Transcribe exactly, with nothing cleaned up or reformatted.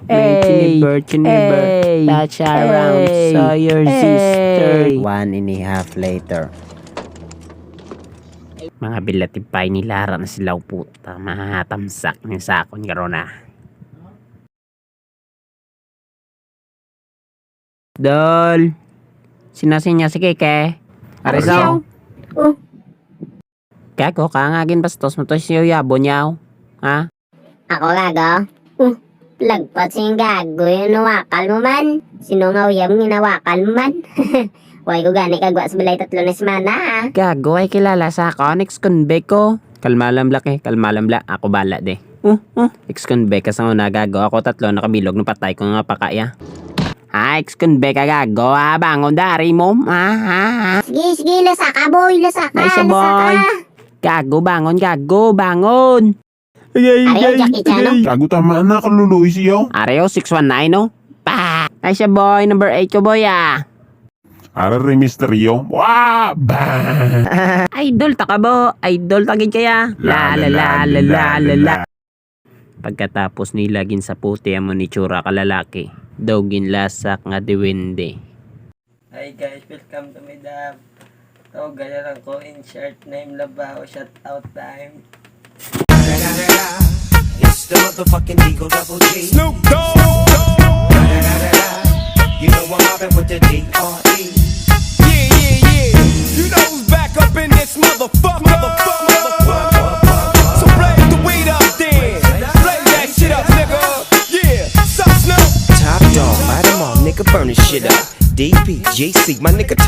Hey, Chinibert, Chinibert, hey, touch around, hey, so your hey, sister. One and a half later. Mga bilatipay ni Lara na sila, puta. Mahatamsak ni sa akon karon, ah. Dol. Sino siya si Keke? Arisaw. Oh. Gago ka nga ginbastos mo to si Yabo niyaw. Ha? Ako gago? Uh, lagpat sing gago yun, nawakal mo man. Sino nga uyab nga nawakal mo man? Way ko gani kagwa sa balay tatlo na semana, ah. Gago, ay kilala sa ako, next convict ko. Kalma lang, Black, eh. Kalma lang, Black. Ako bala, de. Uh, uh. Ex-convict ka sa una, gago. Ako tatlo nakabilog, napatay ko nga pakaya. Ha, ex-convict ka, gago, ha? Bangon, dari mo. Ha, ha, ha? Sige, sige, lasaka, boy, lasaka, Ay, siya, boy. Lasaka. Gago, bangon, gago, bangon. Ay, ay, Ari, ay, Jackie Chan, ay, no? Gago, tama na, kaluluoy siya. Ari, oh, six one nine, no? Pa! Ay, siya, boy, number eight ko, boy, ah. Ara rin misteryo. Wa! Bang! Idol ta ka, bo. Idol ta gid kaya. La, la, la, la, la, la, la. Pagkatapos nila ginsaputi amo ni tsura ka lalaki, daw ginlasak nga diwende. Hi guys, welcome to my dab. To, gaya lang ko in short name Labao, shout out time. It's the motherfucking Eagle Double G. Snoop Dogg. You know I'm mobbing with the D R E. Yeah, yeah, yeah. You know who's back up in this motherfucker. So blaze the weed up then. Blaze that shit up, nigga. Yeah. Sup, Snoop? Top dog, bite 'em all, nigga, burn this shit up. D P G C, my nigga.